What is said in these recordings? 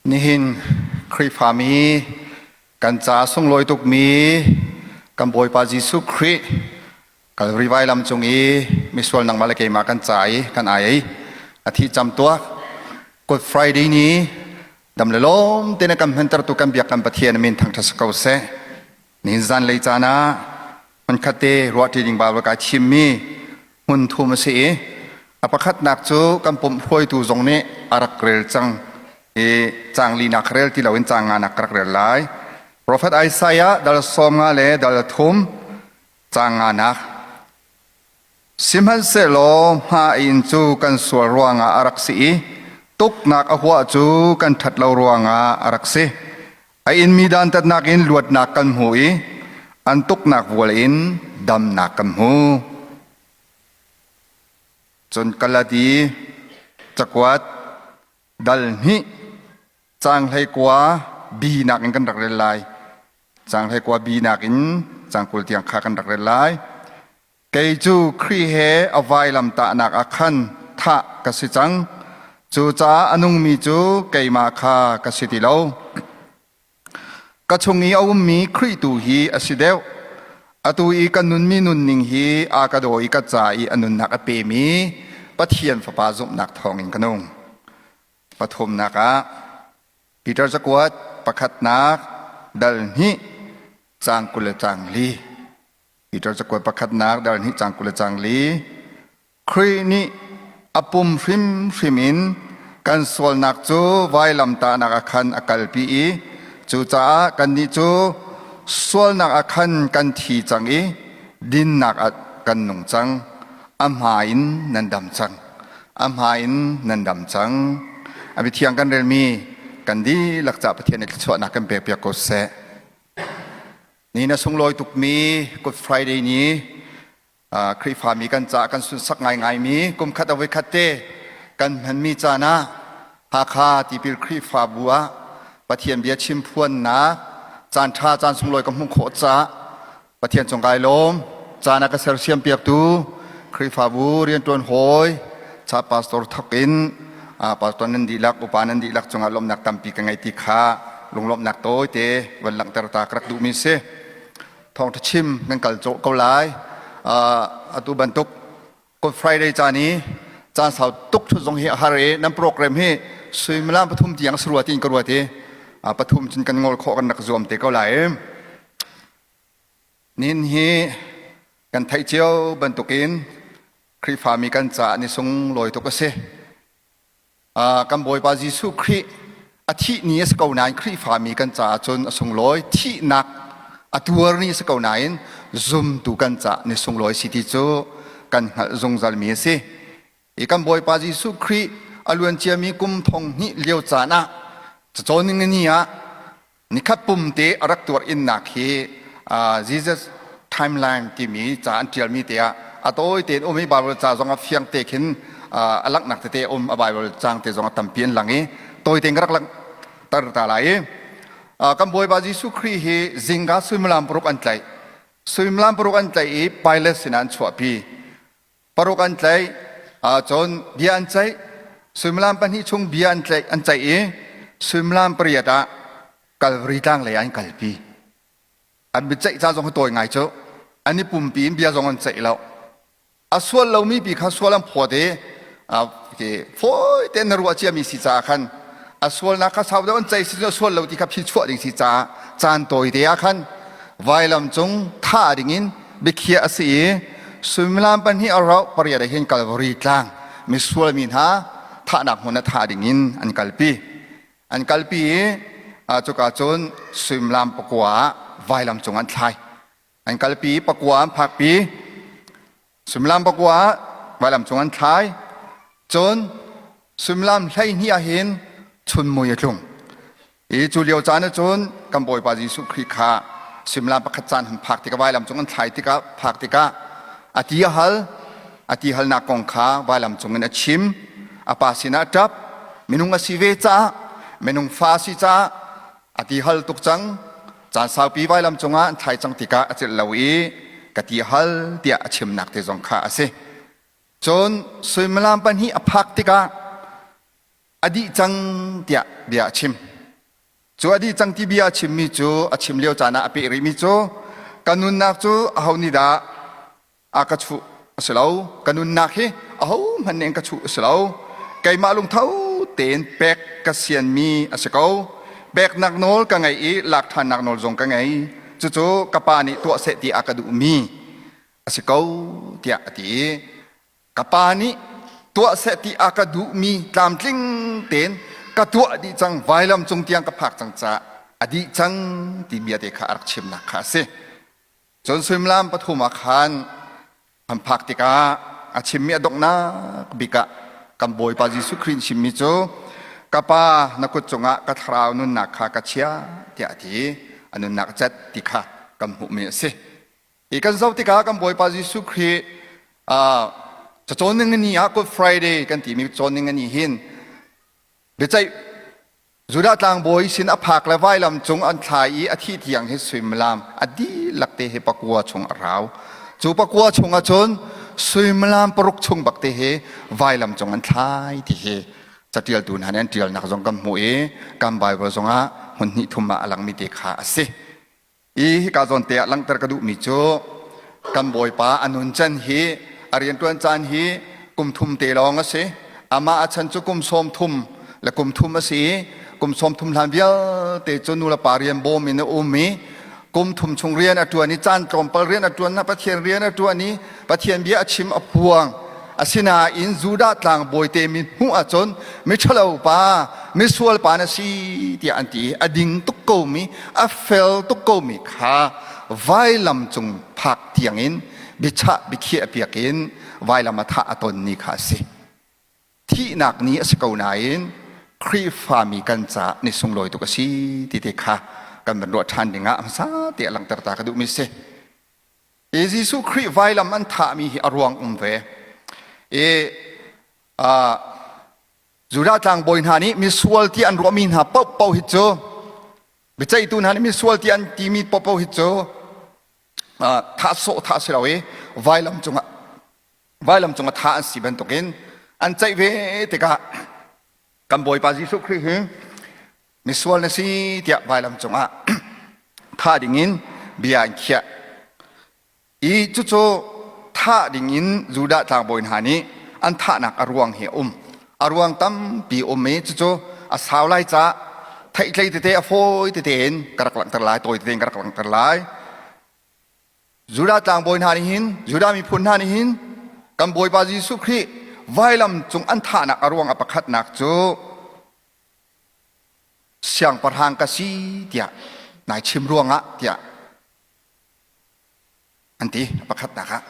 Nihin Khrihfami kan ca sunglawi tukmi kan Bawipa Jesuh Khrih Kalvari vailam cung i misual nangmah le keimah kan ca i kan ai ei a thi camtuak Good Friday ni dam le lawm tein a kan hmantertu kan biak kan Pathian min thangṭhat si ko seh. Nihin zanlei caan ah hmunkhat te ruahṭi ding Baibal kai thimmi hmun thum a si i a pakhatnak cu kan pumh hruaitu zong nih a rak rel cang i caang linak rel ti loin caang nganak ka rak rel lai. Profet Isaiah dal 50 le dal 3 caang nganak. Sihmanhsehlaw hma inn cu kan sual ruangah a rak si i tuknak a huah cu kan ṭhat lo ruangah a rak si. A inmi dantatnak in luatnak kan hmu i an tuknak vual in damnak kan hmu. Cun Galati cakuat dal hnih caang 19 bi nakin kan rak rel lai. Caang 19 bi nakin caang 20 tiang kha kan rak rel lai. Kei cu Khrih he a vailamtahnak ah khan thah ka si cang. Cucaah a nungmi cu keimah kha ka si ti lo. Ka chung i a ummi Khrih tu hi a si deuh. Atu i ka nunmi nunning hi a ka daw i ka ca i a nunnak a pemi Pathian Fapa zumhnak thawngin ka nung. Pathumnak ah Peter cakuat pakhatnak dal hnih caang 20 le caang li. Peter cakuat pakhatnak dal hnih caang 20 le caang li. Khrih nih a pum hrimhrim in kan sualnak cu vailamtahnak ah khan a kalpi i cucaah kannih cu sualnak ah khan kan thi cang i dinnak ah kan nung cang. A hma in nan dam cang. A hma in nan dam cang. A biathiang kan relmi kan dihlak ca Pathian nih thluachuahnak kan pekpiak ko seh. Ni na sunglawi tukmi Good Friday ni Khrihfami kan caah kan sunsak ngaingaimi kum khat a voikhat te kan hmanmi caan ah Hakha Tipil Khrihfabu ah Pathian bia chim phuannak caan ṭha caan sunglawi ka hmuh khawh caah Pathian cung kai lawm. Caan a ka sersiam piaktu Khrihfabu rianṭuan hawi cha pastor thok in pastor nan dihlak upa nan dihlak cungah lawmhnak tampi ka ngei ti kha lunglawmhnak tawite van langhter ta ka rak duhmi si. Thawngṭha chim kan kal cawh ko lai. Atu bantuk Good Friday caan i caan sau tuk ṭhut zong hi a har i nan program hi suimilam pathum tiang si rua tiin ka ruat i pathum cun kan ngol khawh kan rak zuam te ko lai. Nihin hi kan theih cio bantukin Khrihfami kan caah ni sunglawi tuk a si. Kan Bawipa Jesuh Khrih a thih ni a si ko nain Khrihfami kan caah cun a sunglawi. Thihnak a tuar ni a si ko nain zumtu kan caah ni sunglawi si ti cu kan hngalh zungzalmi a si. I kan Bawipa Jesuh Khrih a luanciami kum thong hnih lio caan ah cacawn ni ah Nikhat pumte a rak tuar innak hi Jesus timeline timi ca an ṭialmi te ah a tawi tein um i Bible ca zong a fiang te khin a langhnak tete a um a Bible caang te zong a tampi an lang i tawi tein ka rak langhter ta lai i kan Bawipa Jesuh Khrih hi zingka suimilam paruk an tlaih suimilam paruk an tlaih i Pilate sinah an chuahpi paruk an tlaih cun bia an ceih suimilam pahnih chung bia an tlaih an ceih i suimilam pariat ah Kalvari tlang lei ah an kalpi an biaceih ca zong hi tawi ngai cu an i pumpi in bia zong an ceih lo a sual lomi pi kha sual an phawt i fawi tein na ruah ciami si caah khan a sualnak kha sau deuh an ceih si cu a sual lo ti kha phi chuah ding si caah caan tawi te ah khan vailam cung thah dingin biakhiah a si i suimilam pahnih a rauh pariat ah hin Kalvari tlang misual mi hna thahnak hmun ah thah dingin an kalpi an kalpi i cuka cun suimilam pakua ah vailam cung an thlai an kalpi pakua an phakpi Suimilam pakua ah vailam cung an thlai. Cun suimilam 12 ah hin chunmui a tlung. I cu lio caan ah cun kan Bawipa Jesuh Khrih kha suimilam pakhat caan han phak tikah vailam cung an thlai tikah phak tikah a ti a hal. A ti halnak kong kha vailam cung in a chim. A pa sinah a ṭap. Minung a si ve caah, minung fa a si caah a ti hal tuk cang. Caan saupi vailam cungah an thlai cang tikah a celh lo i ka ti hal tiah a chimnak te zong kha a si. Cun suimilam pahnih a phak tikah a dih cang tiah bia a chim. Cu a dih cang ti bia a chimmi cu a chim lio caan ah a peh rihmi cu ka nunnak cu aho nih dah a ka chuh a si lo. Ka nunnak hi ahohmanh nih an ka chuh a si lo. Keimah lungtho tein pek ka sianmi a si ko. Peknak nawl ka ngei i lak ṭhannak nawl zong ka ngei. Cucu ka pa nih tuah seh ti a ka duhmi a si ko tiah a ti i ka pa nih tuah seh ti a ka duhmi tlamtling tein ka tuah dih cang vailam cung tiang ka phak cang caah a dih cang ti bia te kha a rak chimnak kha a si. Cun suimilam pathum ah khan an phak tikah a chimmi a donghnak bik ah kan Bawipa Jesuh Khrih chimmi cu ka pa na kut cungah ka thlarau nunnak kha ka chiah tiah a ti i a nunnak a cet ti kha kan hmuhmi a si. Hi kan zoh tikah kan Bawipa Jesuh Khrih cacawn ning ni ah Good Friday kan timi cawn ning ni hin biaceih Judah tlangbawi sin a phak le vailam cung an thlai i a thih tiang hi suimilam a dihlak te hi pakua chung a rau. Cu pakua chung ahcun suimilam paruk chung bak te hi vailam cung an thlai ti hi catialtu hna nih an tialnak zong kan hmuh i kan Bible zongah hmun hnih thum ah a langmi te kha a si. I hika zawn te ah langhter ka duhmi cu kan Bawipa a nun can hi a rianṭuan caan hi kum thum te lawng a si. Amah a chan cu kum 30 le kum thum a si i kum 30 hlan vialte cu nulepa rian bawm in a um i kum thum chung rian a ṭuan i caan tlawmpal rian a ṭuan na Pathian rian a ṭuan i Pathian bia a chim a phuang. Asinain Judah tlangbawi te mi hmuh ahcun miṭhalo pa, misual pa na si tiah an ti i a ding tuk komi, a fel tuk komi kha vailam cung phak tiangin biachah biakhiah piak in vailam a thah a ton ni kha a si. Thihnak ni a si ko nain Khrihfami kan caah ni sunglawi tuk a si ti te kha kan van ruah ṭhan dingah hmasa te a langhter ta ka duhmi si. I Jesuh Khrih vailam an thahmi hi a ruang um ve. I uh, Judah tlangbawi hna nih misual ti an ruahmi hna paohpaoh hi cu biaceihtu hna nih misual ti an timi paohpaoh hi cu uh, thah sawh thah si lo i vailam cungah vailam cungah thah an si bantukin an ceih ve tikah kan Bawipa Jesuh Khrih hi misual na si tiah vailam cungah thah dingin bia an khiah i cucu thah dingin Judah tlangbawi hna nih an thahnak a ruang hi a um a ruang tampi um i cucu a sau lai ca theihtlei tete a fawi tete in ka rak langhter lai tawi tete in ka rak langhter lai Judah tlangbawi hna nih hin Judah miphun hna nih hin kan Bawipa Jesuh Khrih vailam cung an thahnak a ruang a pakhatnak cu siangpahrang ka si tiah nai chim ruangah tiah an ti pakhatnak ah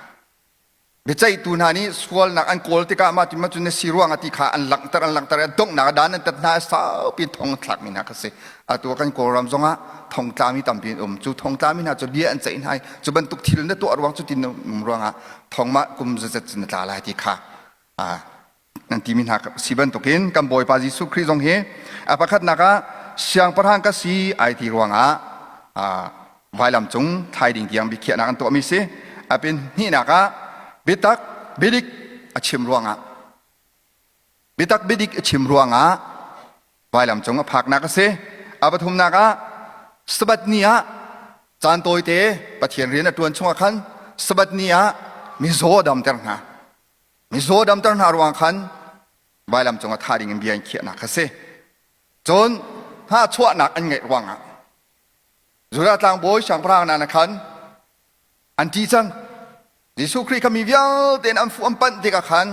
biaceihtu hna nih sualnak an kawl tikah mah ti cun na si ruangah ti kha an langhter an langhter i donghnak ah dan an tat hna saupi thong thlakmi hna kha si atu kan kawlram zongah thongtlami tampi an um cu thongtlami hna cu bia an ceih hna i cu bantuk thil na tuah ruang cu tin um ruangah thong mah kum zazet cun na tla lai ti kha nan timi hna si bantukin kan Bawipa Jesuh Khrih zong hi a pakhatnak ah siangpahrang ka si ai ti ruangah vailam cung thlai ding tiang biakhiahnak an tuahmi si. A pin hnihnak ah biatak biadik a chim ruangah biatak biadik a chim ruangah vailam cung a phaknak a si. A pathumnak ah Sabbath ni ah caan tawite Pathian rian a ṭuan chungah khan Sabbath ni ah mizaw a damter hna. Mizaw damter hna ruang khan vailam cungah thah ding in bia in khiahnak kha si. Cun hnahchuahnak an ngeih ruangah Judah tlangbawi siangpahrang hna khan an ṭih cang. Jesuh Khrih kha mi vialte in an fuh an panh tikah khan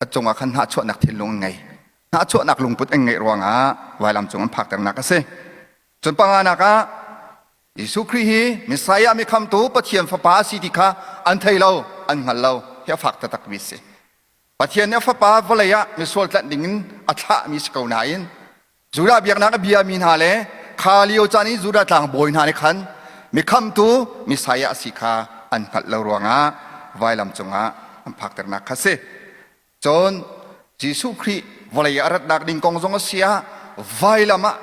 a cungah khan hnahchuahnak thinlung an ngei. Hnahchuahnak lungput an ngeih ruangah vailam cung an phakternak a si. Cun panganak ah Jesuh Khrih hi Messiah mi khamtu Pathian Fapa a si ti kha an thei lo, an hngal lo. Hi a fak taktakmi a si. Pathian nih a Fapa vawlei ah misual tlanh dingin a thlahmi si ko nain Judah biaknak a biami hna le kha lio caan i Judah tlangbawi hna nih khan mi khamtu Messiah a si kha an hngalh lo ruangah vailam cungah an phakternak kha si. Cun Jesuh Khrih vawlei ah a ratnak ding kong zong a si ah vailam ah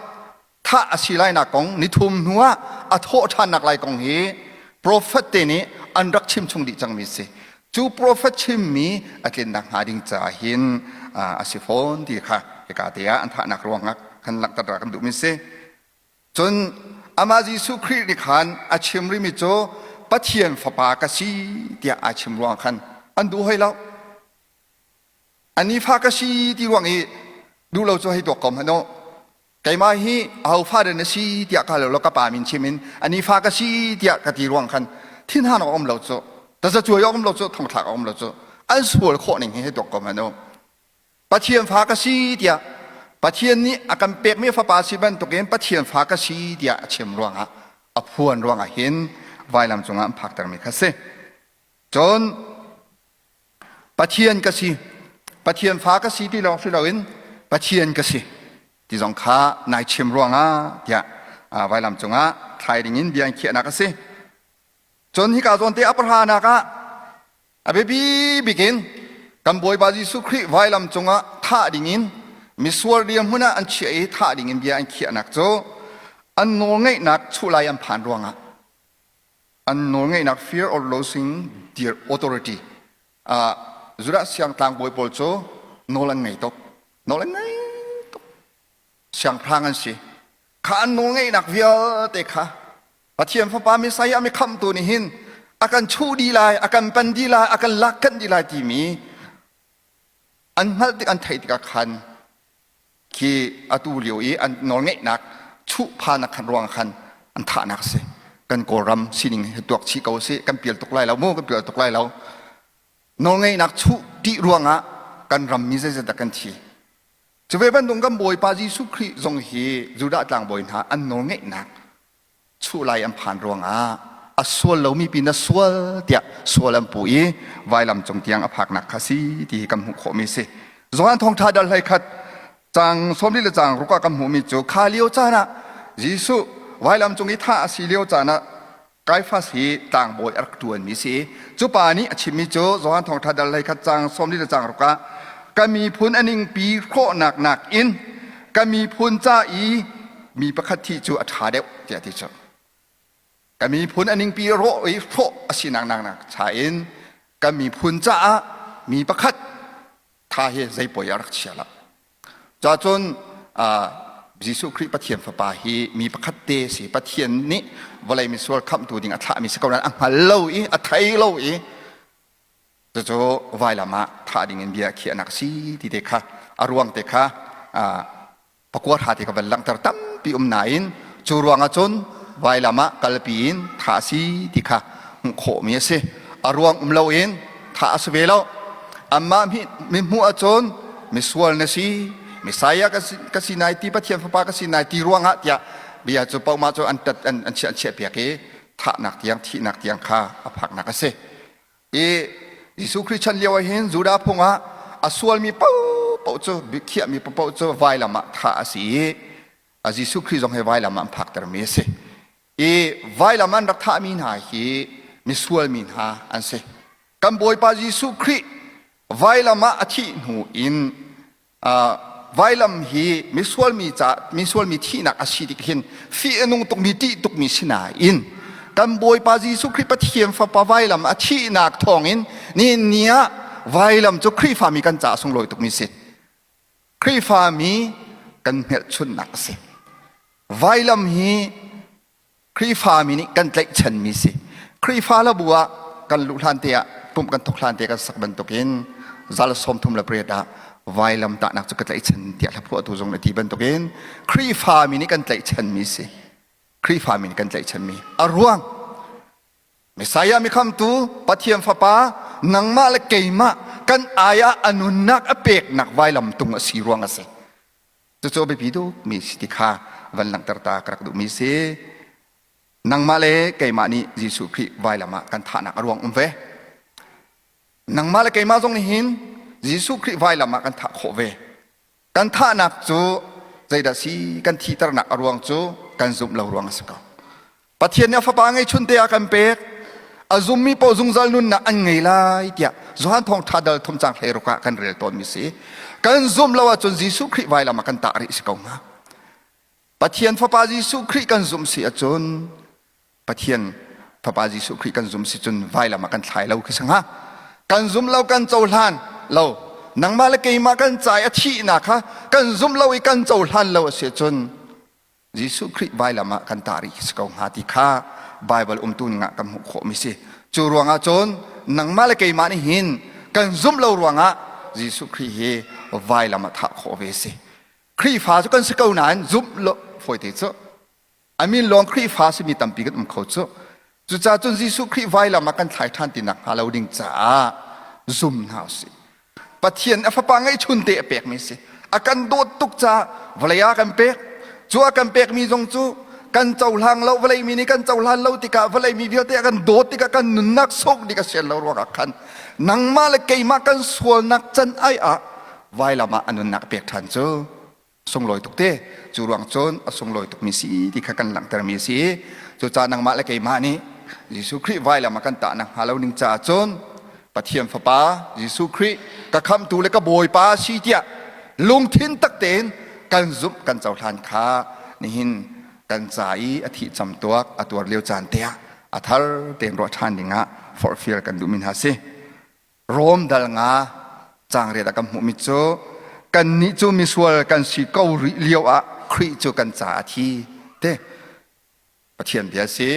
thah a si lainak kong nithum hnu ah a thawh ṭhannak lai kong hi profet te nih an rak chim chung dih cangmi si. Cu profet chimmi a tlinnak hnga ding caah hin a si fawn ti kha hika te ah an thahnak ruangah. kan langhter kan duhmi si. Cun amah Jesuh Khrih nih khan a chim rihmi cu Pathian Fapa ka si tiah aa chim ruang khan an duh hoi lo. A nifa ka si ti ruang i duh lo cu hei tuak ko hmanh u. Keimah hi aho fa dah na si tiah ka lo ka pa min chim in a nifa ka si tiah ka ti ruang khan thinhan awk um lo cu tazacuai awk um lo cu thongthlak awk um lo cu an sual khawh ning hi hei tuak ko hmanh u. Pathian fa ka si tiah Pathian nih a kan pekmi fapa si bantukin Pathian fa ka si tiah a chim ruangah a phuan ruangah hin vailam cungah an phaktermi kha si. Cun Pathian ka si, Pathian fa ka si ti lawng si loin Pathian ka si ti zong kha nai chim ruangah tiah vailam cungah thlai dingin bia an khiahnak a si. Cun hika zawn te a pahranak ah a biapi bik in kan Bawipa Jesuh Khrih vailam cungah thah dingin misual dirhmun ah an chiah i thah dingin bia an khiahnak cu an nawlngeihnak chuh lai an phan ruangah an nawlngeihnak fear or losing their authority uh, Judah siangtlang bawi pawl cu nawl an ngei tuk nawl an ngei tuk siangpahrang an si kha an nawlngeihnak vialte kha Pathian Fapa Messiah mi khamhtu nih hin a kan chuh dih lai a kan pan dih lai a kan lak kanh dih lai timi an hngalh tik an theih tikah khan khi atu lio i an nawlngeihnak chuh phanak khan ruang khan an thahnak a si kan kawlram sining hi tuak chih ko si kan pial tuk lai lo mu kan pial tuk lai lo nawlngeihnak chuh tih ruangah kan ram mi zeizat dah kan thi cu ve bantuk kan bawipa Jesuh Khrih zong hi Judah tlangbawi hna an nawlngeihnak chuh lai an phan ruangah a sual lomi pi na sual tiah sual an puh i vailam cung tiang a phaknak kha si ti hi kan hmuh khawhmi si. Johan thawngṭha dal hlei khat cang sawmli le cang ruk ah kan hmuhmi cu kha lio caan ah Jesuh vailam cung i thah a si lio caan ah Kaifas hi tlangbawi a rak ṭuanmi si. Cu pa nih a chimmi cu Johan thawngṭha dal hlei khat cang sawmli le cang ruk ah ka miphun a ningpi hrawhnak nakin ka miphun ca i mi pakhat thih cu a ṭha deuh tiah a ti cu. Ka miphun a ningpi rawh i hrawh a sinak nak cha in ka miphun caah mi pakhat tha hi zei poi a rak chia lo. Cacun Jesuh Khrih Pathian Fapa hi mi pakhat te si Pathian nih vawlei misual khamhtu ding a thlahmi si ko nain a hngal lo i a thei lo i cucu vailam ah thah ding in bia khiahnak si ti te kha a ruang te kha pakua hra ti ka van langhter tampi um nain cu ruangah cun vailam ah kalpi in thah a si ti kha hmuh khawhmi a si. A ruang um loin thah a si ve lo. Amah mi hmuh ahcun misual na si, Messiah ka si nai ti, Pathian fapa ka si nai ti ruangah tiah bia cu paohmah cu an tat an an chiah an chiah piak i thahnak tiang thihnak tiang kha a phaknak a si. I Jesuh Khrih chan lio ah hin Judah phung ah a sualmi paohpaoh cu biakhiahmi paohpaoh cu vailam ah thah a si i Jesuh Khrih zong hi vailam ah an phaktermi a si. I vailam an rak thahmi hna hi misual mi hna an si. Kan Bawipa Jesuh Khrih vailam ah a thih hnu in vailam hi misual mi ca misual mi thihnak a si tik hin fih a nung tukmi ṭih tukmi si nain kan Bawipa Jesuh Khrih Pathian Fapa vailam a thihnak thawngin nihin ni ah vailam cu Khrihfami kan caah sunglawi tukmi si. Khrihfami kan hmelchunhnak a si. Vailam hi Khrihfami nih kan tlaihchanmi si. Khrihfa labu ah kan luh hlan te ah pumh kan thok hlan te kan sak bantukin zal 38 ah vailam tahnak cu ka tlaihchan tiah hlaphuahtu zong na ti bantukin Khrihfami nih kan tlaihchanmi si. Khrihfami nih kan tlaihchanmi. A ruang Messiah mikhamtu Pathian Fapa nangmah le keimah kan ai ah a nunnak a peknak vailam tung a si ruang a si. Cucu a biapi tukmi si ti kha van langhter ta ka rak duhmi si. Nangmah le keimah nih Jesuh Khrih vailam ah kan thahnak a ruang um ve. Nangmah le keimah zong nih hin Jesuh Khrih vailam ah kan thah khawh ve. Kan thahnak cu zeidah si kan thihternak a ruang cu kan zumh lo ruang a si ko. Pathian nih a fapa ngeihchun te ah kan pek. A zummi paoh zungzal nunnak an ngei lai tiah Johan thawngṭha dal thum cang hleiruk ah kan rel tawnmi si. Kan zumh lo ahcun Jesuh Khrih vailam ah kan tah rih si ko hnga. Pathian fapa Jesuh Khrih kan zumh si ahcun Pathian fapa Jesuh Khrih kan zumh si cun vailam ah kan thlai lo khi si hnga. Kan zum lo kan cohlan lo. Nangmah le keimah kan ca i a thihnak kha kan zumh lo i kan cohlan lo a si ahcun Jesuh Khrih vailam ah kan tah rih si ko hnga ti kha Baibal umtu ning ah kan hmuh khawhmi si. Cu ruangah cun nangmah le keimah nih hin kan zumh lo ruangah Jesuh Khrih hi vailam ah thah khawh ve si. Khrihfa cu kan si ko nain zumh lo fawite cu a min lawng Khrihfa simi tampi kan um kho cu. Cucaah cun Jesuh Khrih vailam ah kan thlai ṭhan ti nakhnga lo ding caah zum hna usih. Pathian a fapa ngeihchun te a pekmi si. A kan dawt tuk caah vawlei ah kan pek. Cu a kan pekmi zong cu kan cohlang lo vawlei mi nih kan cohlan lo tikah vawlei mi vialte a kan dawt tikah kan nunnak suk ding a sian lo ruangah khan nangmah le keimah kan sualnak can ai ah vailam ah a nunnak a pek ṭhan cu sunglawi tuk te. Cu ruang cun a sunglawi tukmi si ti kha kan langhtermi a si. Cucaah nangmah le keimah nih Jesuh Khrih vailam ah kan tah nakhnga lo ning caah cun Pathian Fapa Jesuh Khrih ka khamhtu le ka Bawipa si tiah lungthin tak tein kan zumh kan cohlan kha nihin kan ca i a thih camtuak a tuar lio caan te ah a thar tein ruah ṭhan dingah forhfial kan duhmi hna si. Rom dal nga cangriat ah kan hmuhmi cu kannih cu misual kan si ko rih lio ah Khrih cu kan caah a thi te. Pathian bia si.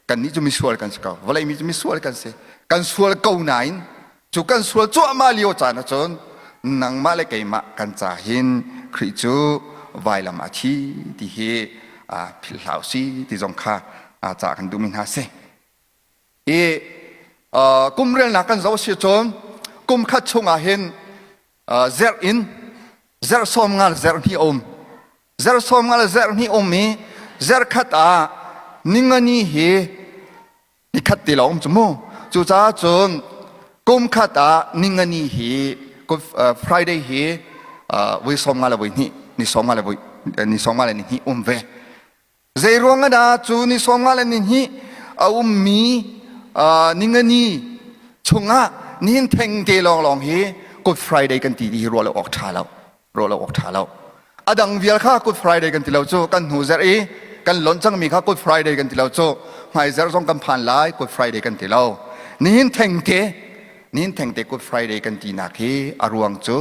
Kannih cu misual kan si ko. Vawlei mi cu misual kan si. Kan sual ko nain cu kan sual cuahmah lio caan ahcun nangmah le keimah kan ca hin Khrih cu vailam ah a thi ti hi philh hlah usih ti zong kha ca kan duhmi hna si. I kum relnak kan zoh si cun kum khat chungah hin zerh in zerh sawm ngal zerh hnih um zerh sawm ngal zerh hnih um i zerh khat ah ningani hi nikhat ti lo um cu mu. Cucaah cun kum khat ah ningani hi Friday hi voi sawm nga le voi hnih ni sawm nga le voi ni sawm nga le ni hnih um ve. Zeiruang ah dah cu ni 50 le ni hnih a ummi ningani chungah nihin theng te lawnglawng hi Good Friday kan ti ti hi ruah lo awk ṭha lo. Ruah lo awk ṭha lo. A dang vial kha Good Friday kan ti lo cu. Kan hnu zarh i kan lonh cangmi kha Good Friday kan ti lo cu. Hmai zarh zong kan phan lai Good Friday kan ti lo. Nihin theng te nihin theng te Good Friday kan tinak hi a ruang cu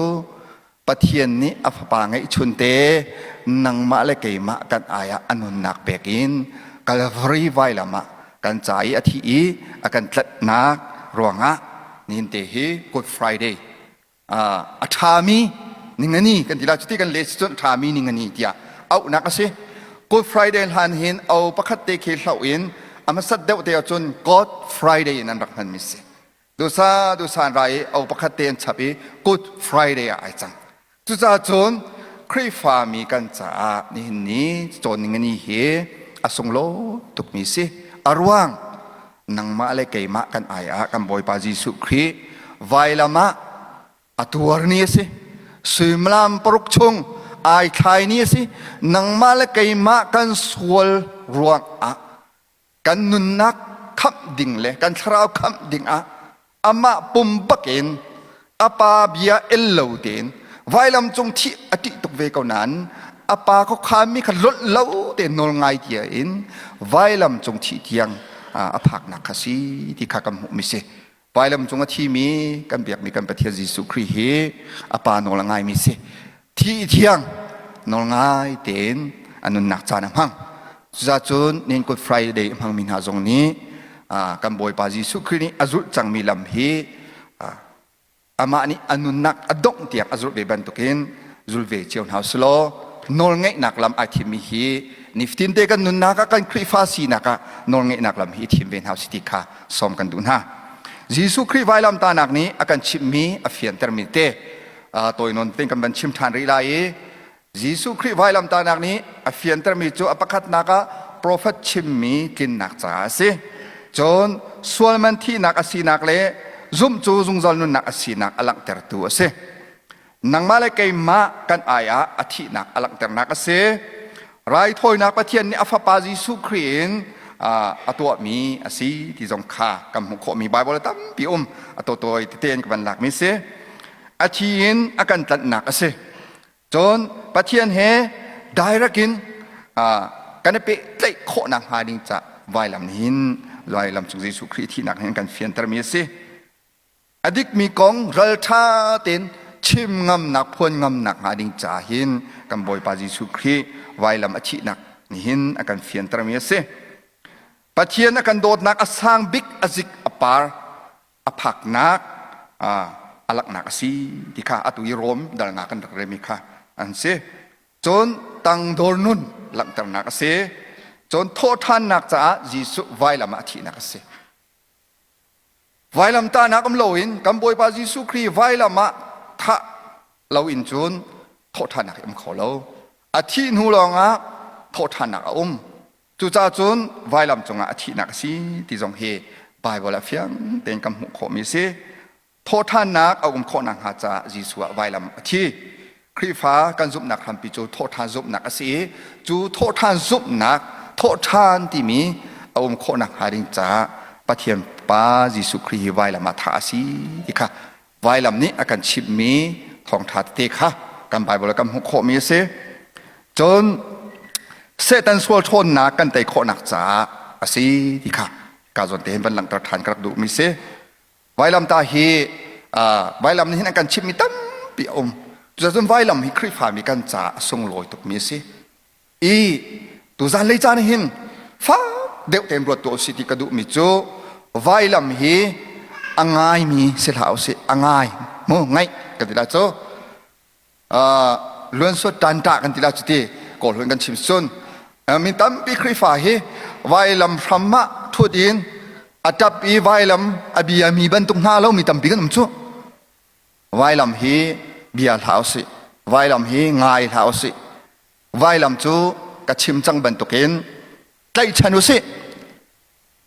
Pathian nih a fapa ngeihchunte nangmah le keimah kan ai ah a nunnak pek in Calvary vailam ah kan ca i a thih i a kan tlatnak ruangah nihin te hi Good Friday a ṭhami ningani kan ti la. Cuti kan leh cun ṭhami ningani tiah auhnak a si. Good Friday hlan hin o pakhat te khi hloh in a hmasat deuh te ahcun God Friday in an rak hmanmi si. Dusa dusa an ra i o pakhat te an chap i Good Friday ah ai cang. Cucaah cun Khrihfami kan caah nihin ni cawn ning ni hi a sunglawi tukmi si. A ruang nangmah le keimah kan ai ah kan Bawipa Jesuh Khrih vailam ah a tuar ni a si. Suimilam paruk chung ai thlai ni a si. Nangmah le keimah kan sual ruang ah kan nunnak khamh ding le kan thlarau khamh ding ah amah pum bakin a pa bia el lo tein vailam cung thih a ṭih tuk ve ko nain a pa khuakhanmi kha lonh lo tein nawl ngai tia in vailam cung thih tiang a phaknak kha si ti kha kan hmuhmi si. Vailam cung a thimi kan biakmi kan Pathian Jesuh Khrih hi a pa nawl a ngaimi si. Thi i thiang nawl ngai tein a nunnak caan a hmang. Cucaah cun nin Good Friday a hmangmi hna zong nih kan Bawipa Jesuh Khrih nih a zulh cangmi lam hi amah nih a nunnak a dongh tiang a zulh ve bantukin zul ve cio hna usih law nawlngeihnak lam ai thimmi hi nifatin te kan nunnak ah kan Khrihfa sinak ah nawlngeihnak lam hi i thim ve hna usih ti kha sawm kan duh hna. Jesuh Khrih vailamtahnak nih a kan chimhmi a fiantermi te tawi nawn tein kan van chim ṭhan rih lai i Jesuh Khrih vailamtahnak nih a fiantermi cu a pakhatnak ah profet chimmi tlinnak caah a si. Cun sualman thihnak a sinak le zumh cu zungzal nunnak a sinak a langhtertu a si. Nangmah le keimah kan ai ah a thihnak a langhternak a si. Raithawinak Pathian nih a fapa Jesuh Khrih in a tuahmi a si ti zong kha kan hmuh khawhmi Baibal tampi um a tawtawi tete in ka van lakmi si. A thi in a kan tlanhnak a si. Cun Pathian he direct in kan i pehtlaih khawhnak hnga ding ca vailam hin vailam cung Jesuh Khrih thihnak hin kan fiantermi a si. A dikmi kong ralṭha tein chim ngamnak phuan ngamnak hnga ding ca hin kan Bawipa Jesuh Khrih vailam a thihnak nihin a kan fiantermi a si. Pathian a kan dawtnak a sang bik a zik a par a phaknak a laknak a si ti kha atu i Rom dalnak kan rak remi kha an si. Cun tangdor nun langhternak a si. Cun thawhṭhannak caah Jesuh vailam ah a thihnak a si. Vailamtahnak um loin kan Bawipa Jesuh Khrih vailam ah thah loin cun thawhṭhannak a um kho lo. A thih hnu lawngah thawhṭhannak a um. Cucaah cun vailam cungah a thihnak a si ti zong hi Baibal ah fiang tein kan hmuh khawhmi a si. Thawhṭhannak a um khawh nakhnga caah Jesuh ah vailam a thi. Khrihfa kan zumhnak hrampi cu thawhṭhan zumhnak a si i cu thawhṭhan zumhnak thawhṭhan timi a um khawh nakhnga ding caah Pathian Pa Jesuh Khrih hi vailam ah thah a si ti kha vailam nih a kan chimhmi thawngṭha tete kha kan Baibal ah kan hmuh khawhmi a si. Cun Satan sual ṭhawnnak kan tei khawhnak caah a si ti kha ka zawn te hin van langhter ṭhan ka rak duhmi si. Vailamtah hi vailam nih hin an kan chimhmi tampi a um. Cucaah vailam hi Khrihfami kan caah a sunglawi tukmi a si. I tuzan lei caan hin fak deuh tein ruat tuah usih ti ka duhmi cu vailam hi a ngaimi si hlah usih a ngai mu ngaih kan ti la cu luansuat ṭanṭah kan ti la cuti kawl hun kan chim cun mi tampi Khrihfa hi vailam hram ah ṭhut in a ṭap i vailam a biami bantuk hna lo mi tampi kan um cu. Vailam hi bia hlah usih vailam hi ngai hlah usih vailam cu ka chim cang bantukin tlaihchan usih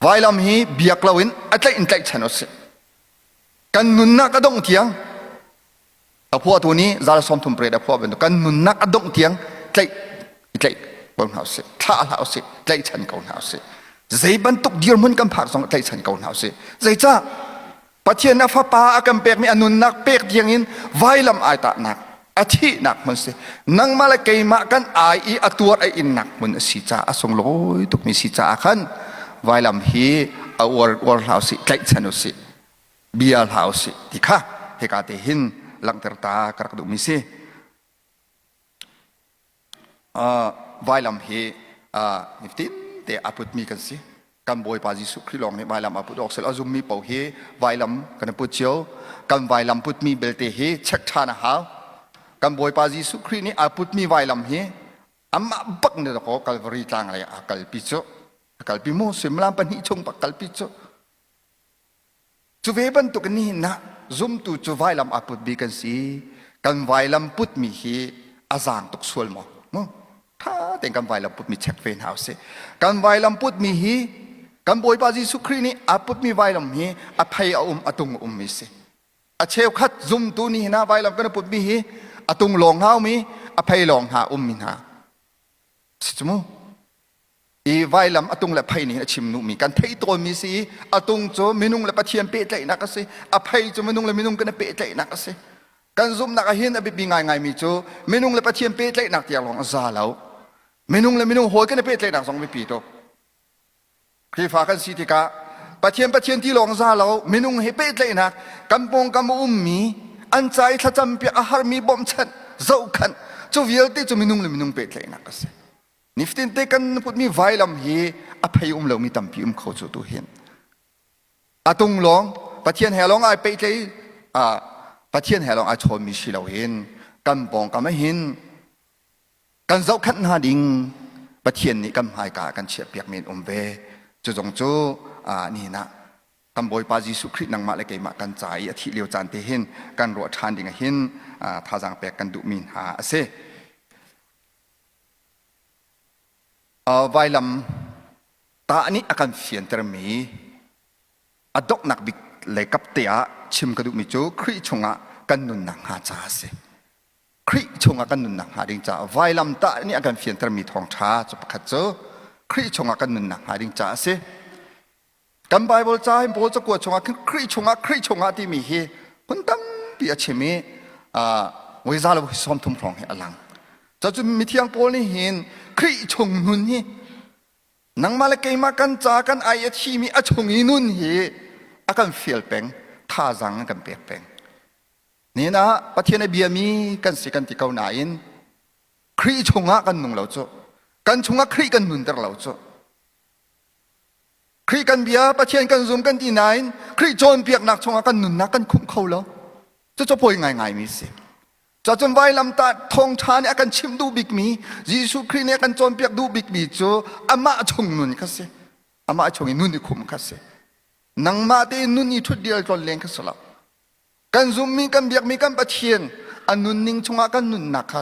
vailam hi biak loin a tlaih in tlaihchan usih kan nunnak a dongh tiang A phuahtu nih zal 38 a phuah bantuk kan nunnak a dongh tiang tlaih i tlaih ko hna usih thlah hlah usih tlaihchan ko hna usih zei bantuk dirhmun kan phak zong tlaihchan ko hna usih zeicah Pathian a fapa a kan pekmi a nunnak pek tiang in vailam ai tahnak a thihnak hmun si nangmah le keimah kan ai i a tuar a innak hmun a si caah a sunglawi tukmi si caah khan vailam hi a uar uar hlah usih tlaihchan usih bia hlah usih ti kha hika te hin langhter ta ka rak duhmi si. Uh, vailam hi uh, nifatin te a putmi kan si. Kan Bawipa Jesuh Khrih lawng nih vailam a put awk sel a zummi paoh hi vailam kan i put cio. Kan vailam putmi belte hi check ṭhan a hau. Kan Bawipa Jesuh Khrih nih a putmi vailam hi amah bak nih dakaw Calvary tlang lei a kalpi cu. A kalpi mu suimilam pahnih chung bak kalpi cu. Cu ve bantuk in nihin ah zumtu cu vailam aa putmi kan si. Kan vailam putmi hi a zaang tuk sual maw? Mu? Ṭha tein kan vailam putmi check ve hna usih. Kan vailam putmi hi kan Bawipa Jesuh Khrih nih aa putmi vailam hi a phei a um, a tung a ummi si. A cheukhat zumtu nihin ah vailam kan i putmi hi a tung lawng hna ummi, a phei lawng hna ummi hna. Si cu mu? I vailam a tung le phei nih a chim duhmi kan theih tawnmi si i a tung cu minung le Pathian pehtlaihnak a si a phei cu minung le minung kan i pehtlaihnak a si kan zumhnak ah hin a biapi ngaingaimi cu minung le Pathian pehtlaihnak tiang lawng a za lo minung le minung hawi kan i pehtlaihnak zong biapi tuk Khrihfa kan si tikah Pathian Pathian ti lawng za lo minung he pehtlaihnak kan pawngkam a ummi an ca i thlacam piak a harmi bawmhchanh zohkhanh cu vialte cu minung le minung pehtlaihnak a si Nifatin te kan putmi vailam hi a phei um lomi tampi um kho cu tu hin. A tung lawng Pathian he lawng ai peihtlei Pathian he lawng ai chawnmi si loin kan pawngkam ah hin kan zohkhenh hna ding Pathian nih kan hmaika ah kan chiahpiakmi an um ve. Cu zong cu nihin ah kan Bawipa Jesuh Khrih nangmah le keimah kan ca i a thih lio caan te hin kan ruah ṭhan ding ah hin thazaang pek kan duhmi hna a si. Vailam tah nih a kan fiantermi a donghnak bik le kapte ah chim ka duhmi cu Khrih chungah kan nunnak hnga caah a si. Khrih chungah kan nunnak hnga ding caah vailam tah nih a kan fiantermi thawngṭha cu pakhat cu Khrih chungah kan nunnak hnga ding caah a si. Kan Baibal ca hin Paul cakuat chungah khin Khrih chungah Khrih chungah timi hi hun tampi a chim i voi za lo 30 hrawng hi a lang. Cacun mithiang Paul nih hin Khrih chung nun hi nangmah le keimah kan ca kan ai a thimi a chung i nun hi a kan fial peng, thazaang a kan pek peng. Nihin ah Pathian a biami kan si kan ti ko nain Khrih chungah kan nung lo cu. Kan chungah Khrih kan nunter lo cu. Khrih kan bia Pathian kan zum kan ti nain Khrih cawnpiaknak chungah kan nunnak kan khumh kho lo. Cucu poi ngaingaimi si. Cacun vailamtah thawngṭha nih a kan chimh duh bikmi Jesuh Khrih nih a kan cawnpiak duh bikmi cu amah chung nun kha si. Amah chung i nun i khumh kha si. Nangmah tein nun i ṭhut dial tlon len kha si lo. Kan zumhmi kan biakmi kan Pathian a nunning chungah kan nunnak kha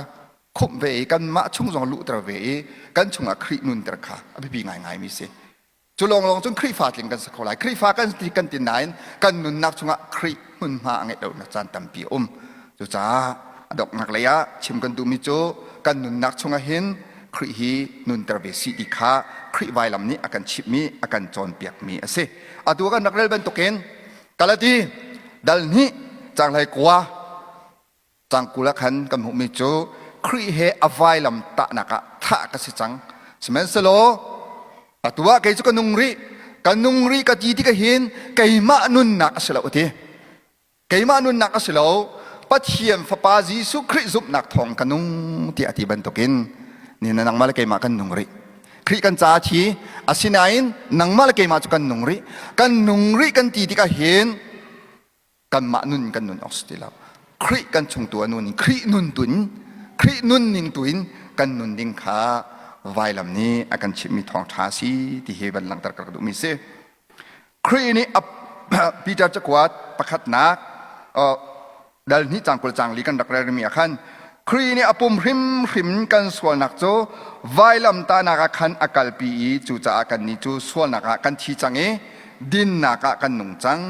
khumh ve i kanmah chung zong luhter ve i kan chungah Khrih nunter kha a biapi ngaingaimi si. Cu lawnglawng cun Khrihfa tling kan si kho lai. Khrihfa kan ti kan ti nain kan nunnak chungah Khrih hmunhma a ngeih lonak caan tampi a um. Cucaah a donghnak lei ah chim kan duhmi cu kan nunnak chungah hin Khrih hi nunter ve sih ti kha Khrih vailam nih a kan chimhmi a kan cawnpiakmi a si. Atu kan rak rel bantukin Galati dal hnih caang hlei kua Cang 20 ah khan kan hmuhmi cu Khrih he a vailam tahnak ah thah ka si cang. Sihmanhsehlaw atu ah kei cu ka nung rih, ka nung rih ka ti tikah hin keimah nunnak a si lo a ti. Keimah nunnak a si lo, Pathian Fapa Jesuh Khrih zumhnak thawng ka nung tiah a ti bantukin ni na nangmah le keimah kan nung rih. Khrih kan caah thi asinain nangmah le keimah cu kan nung rih. Kan nung rih kan ti tikah hin kanmah nun kan nun awk si ti lo. Khrih kan chung tu a nun in Khrih nun tu in Khrih nun ning tu in kan nun ding kha vailam nih a kan chimhmi thawngṭha a si ti hi van langhter ka rak duhmi si. Khrih nih Peter cakuat pakhatnak dal hnih cang 20 cang li kan rak relmi ah khan Khrih nih a pum hrimhrim kan sualnak cu vailam tahnak ah khan a kalpi i cucaah kannih cu sualnak ah kan thi cang i dinnak ah kan nung cang.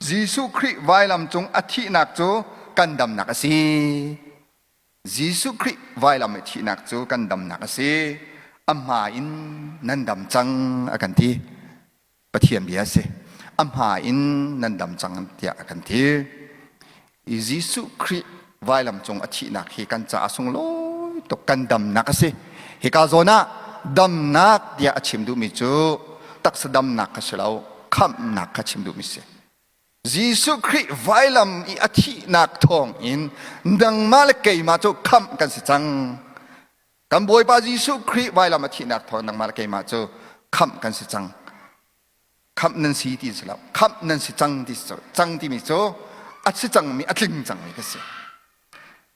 Jesuh Khrih vailam cung a thihnak cu kan damnak a si. Jesuh Khrih vailam i thihnak cu kan damnak a si. A hma in nan dam cang a kan ti. Pathian bia a si. A hma in nan dam cang tiah a kan ti. I Jesuh Khrih vailam cung a thihnak hi kan caah sunglawi tuk kan damnak a si. Hika zawn ah damnak tiah a chim duhmi cu taksa damnak kha si lo, khamhnak kha chim duhmi si. Jesuh Khrih vailam i a thihnak thawng in nangmah le keimah cu khamh kan si cang. Kan Bawipa Jesuh Khrih vailam a thihnak thawng nangmah le keimah cu khamh kan si cang. Khamh nan si ti si lo. Khamh nan si cang ti si cang timi cu a si cangmi a tling cangmi ka si.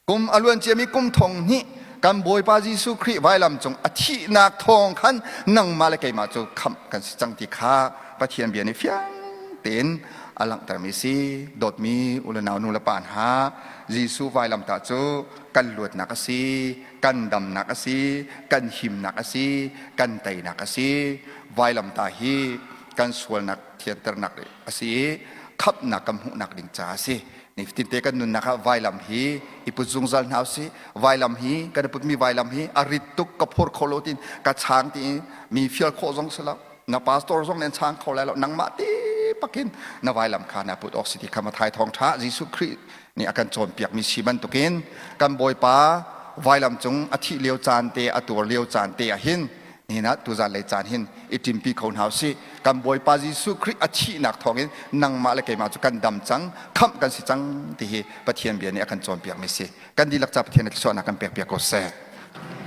Kum a luan ciami kum thong hnih kan Bawipa Jesuh Khrih vailam cung a thihnak thawng khan nangmah le keimah cu khamh kan si cang ti kha Pathian bia nih fiang tein a langhtermi si. Dawtmi u le nau nu le pa hna, Jesuh vailamtah cu kan luatnak a si, kan damnak a si, kan himnak a si, kan teinak a si. Vailamtah hi kan sualnak thianternak a si i khamhnak kan hmuhnak ding caah a si. Nifatinte kan nunnak ah vailam hi i put zungzal hna usih. Vailam hi kan i putmi vailam hi a rit tuk ka phur kho lo tin ka chang ti mi fial khawh zong si lo. Na pastor zong nih an chang kho lai lo. Nangmah te pakin na vailam kha na put awk si ti kha Mathai thawngṭha Jesuh Khrih nih a kan cawnpiakmi si bantukin kan Bawipa vailam cung a thih lio caan te a tuar lio caan te ah hin nihin ah tuzan lei caan hin i ṭimpi kho hna usih. Kan Bawipa Jesuh Khrih a thihnak thawngin nangmah le keimah cu kan dam cang, khamh kan si cang ti hi Pathian bia nih a kan cawnpiakmi si. Kan dihlak ca Pathian nih thluachuahnak kan pekpiak ko seh.